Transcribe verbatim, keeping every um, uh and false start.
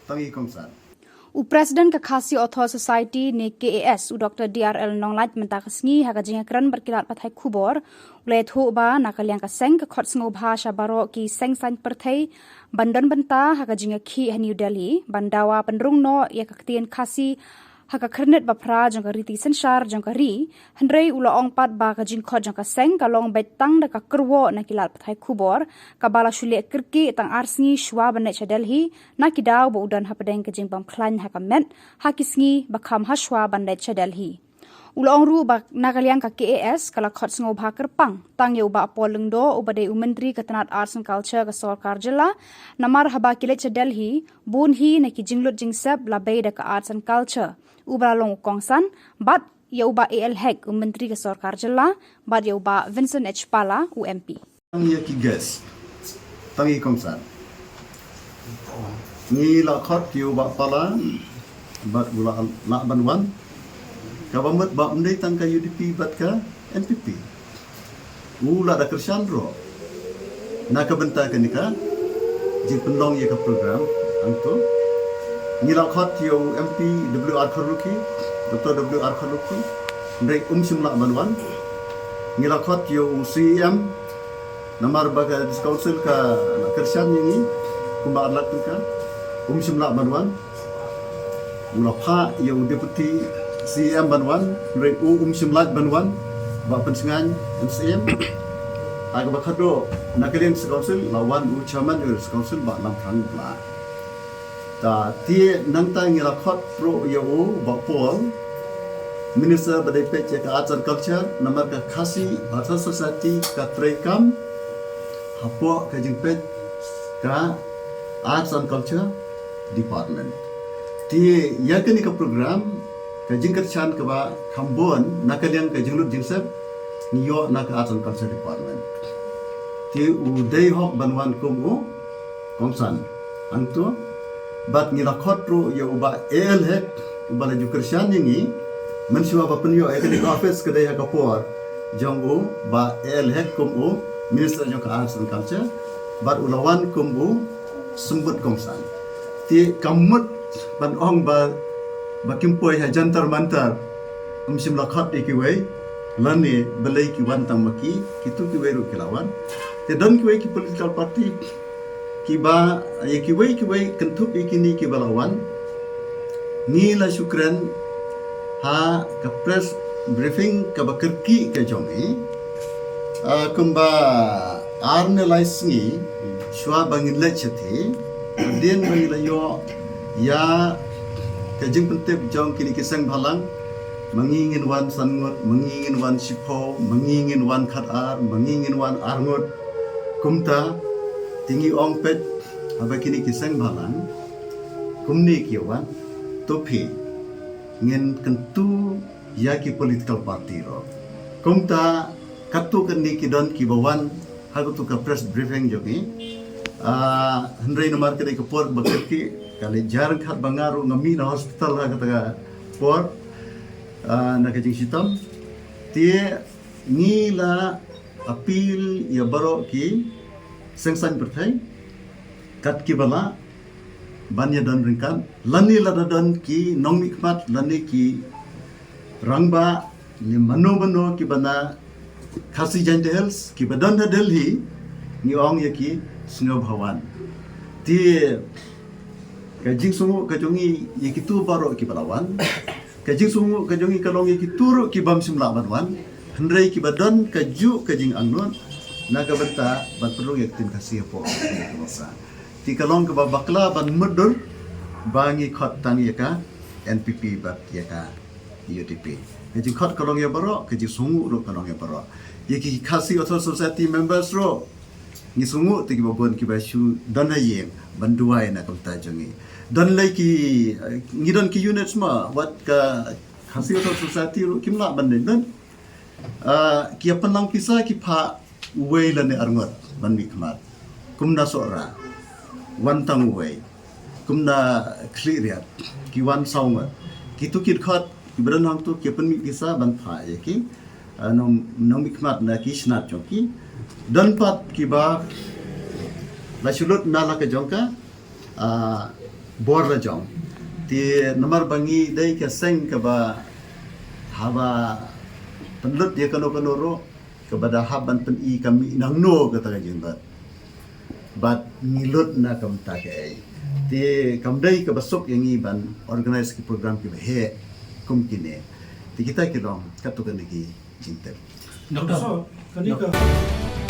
Tangi kongsan. U President ka Khasi Author Society ne K A S, u Doctor D R L Nonglait, mynta ka sngi ha ka jingkren bad ki lad pathai khubor, u la ïathuh ba na ka liang ka seng ka khot sngewbha sha baroh ki seng saiñ pyrthei ban don bynta ha ka jingïakhih ha New Delhi ban dawa pynrung noh ïa ka ktien Khasi ha ka khyrnit ba phra jong ka riti synshar jong ka ri. Hynrei u la ong pat ba ka jingkhot jong ka seng ka long beit tang da ka kyrwoh na ki lad pathai khubor kaba la shu leh kyrkieh tang ar sngi shuwa ban leit sha Delhi, na ki daw ba u don hapdeng ka jingbymkhlaiñ ha ka met ha ki sngi ba kham ha shuwa ban leit sha Delhi. U la ong ruh ba na ka liang ka K A S ka la khot sngewbha kyrpang tang ïa u Bah Paul Lyngdoh uba dei u Myntri ka tnat Arts and Culture ka sorkar jylla, namar haba ki leit sha Delhi bun hi na ki jinglut jingsep la bei da ka Arts and Culture, uba la long u kongsan, bad ïa u Bah A L Hek, u Myntri ka sorkar jylla, bad ïa u Bah Vincent H Pala, u M P. Tang ïa ki guest, tang ïa ki kongsan. Ngi la khot ïa u Bah Pala bad u la lah ban wan. Kaba mut ba ym dei tang ka U D P bad ka N P P. U la da kyrshan ruh na ka bynta kane ka jingpynlong ïa ka program hangto. Ngi la khot ïa u M P W R Kharlukhi, Doctor W R Kharlukhi, hynrei um shym lah ban wan. Ngi la khot ïa u C E M, namar ba ka District Council ka la kyrshan ïa ngi kumba ar lak tyngka, um shym lah ban wan. U la phah ïa u Deputy C E M ban wan, hynrei u um shym lah ban wan, Bah Pynsngain M C M. Ha kaba khadduh na ka liang District Council la wan u Chairman ïa u District Council Bah Lamthrang Blah. Ta te nangta ngi la khot ruh ïa u Bah Paul, Minister ba dei peit ïa ka Arts and Culture, namar ka Khasi Author Society ka treikam hapoh ka jingpeit ka Arts and Culture Department. Te ïa kane ka program, ka jingkyrshan kaba kham bun na ka liang ka jinglut jingsep ngi ïoh na ka Arts and Culture Department. Te u dei hok ban wan kum u kongsan hangto. Bad ngi la khot ruh ïa u Bah A L Hek, uba la ju kyrshan ïa ngi mynshuwa ba pynïoh ïa kane ka office ka dei ha ka por jong u Bah A L Hek kum u Minister jong ka Arts and Culture, bad u la wan kum u symbud kongsan. Te kam mut ban ong ba, ba kim poi ha Jantar Mantar, ym shym la khot ïa kiwei, lane balei ki wan tang ma ki, kito kiwei ruh ki la wan. Te don kiwei ki political party kiba, ïa kiwei kiwei kynthup ïa kine kiba la wan, ngi la shu kren ha ka press briefing kaba kyrkieh ka jong ngi. Ah, kumba ar ne lai sngi shuwa ba ngin leit shathie, hadien ba ngi la ïoh ïa ka jingpyntip jong kine ki seng bhalang, ma ngi ngin wan san ngut, ma ngi ngin wan shiphew, ma ngi ngin wan khatar, ma ngi ngin wan ar ngut. Kumta te ngi ong peit, haba kine ki seng bhalang kumne ki wan, to phi ngin kyntu ïa ki political party ruh. Kumta katto katne ki don kiba wan ha kato ka press briefing jong ngi. Ah, hynrei namar ka dei ka por ba kyrkieh, ka leit jar ryngkat ba nga ruh nga mih na hospital ha kata ka por, ah, na ka jingshitom. Te ngi la appeal ïa baroh ki seng saiñ pyrthei kat kiba lah ban ïa don ryngkat, lane lada don ki nongmihkhmat lane ki rangbah ne mano mano kiba na Khasi Jaintia Hills kiba don ha Delhi, ngi ong ïa ki sngewbha wan. Te ka jingsngewnguh ka jong ngi ïa kito baroh kiba la wan, ka jingsngewnguh ka jong ngi ka long ïa kito ruh ki bym shym lah ban wan, hynrei kiba don kajuh ka jingangnud na ka bynta ban pynrung ïa ka ktien Khasi hapoh ka jingkyrkhu. Te ka long kaba bakla ban mutdur ba ngi khot tang ïa ka N P P bad ïa ka U D P. Ka jingkhot ka long ïa baroh, ka jingsngewnguh ruh ka long ïa baroh. Ïa ki Khasi Author Society members ruh, ngi sngewnguh te kiba bun kiba shu don ha ïing ban duwai na ka bynta jong ngi. Don lei ki, eh, ngi don ki units ma, wat ka Khasi Author Society ruh kim lah ban leit don. Ah, ki ïa pynlang pisa ki phah uwei lane arngut ban mihkhmat. Kum na Sohra, wan tang uwei. Kum na Khliehriat, ki wan saw ngut. Kito ki dkhot kiba don hangto ki ïa pynmih pisa ban phah ïa ki, ah, nong, nongmihkhmat na ki shnat jong ki. Don pat kiba la shu lut na la ka jong ka, ah, bor la jong. Te namar ba ngi dei ka seng kaba haba pynlut ïa kano kano ruh kaba da hap ban pyni kam i nangno kata ka jinglut. Bad ngi lut na ka bynta kaei. Te kam dei kaba suk ïa ngi ban organise ki program kiba heh kum kine. Te kita ki long katto katne ki jingtip. Doctor. So, kane ka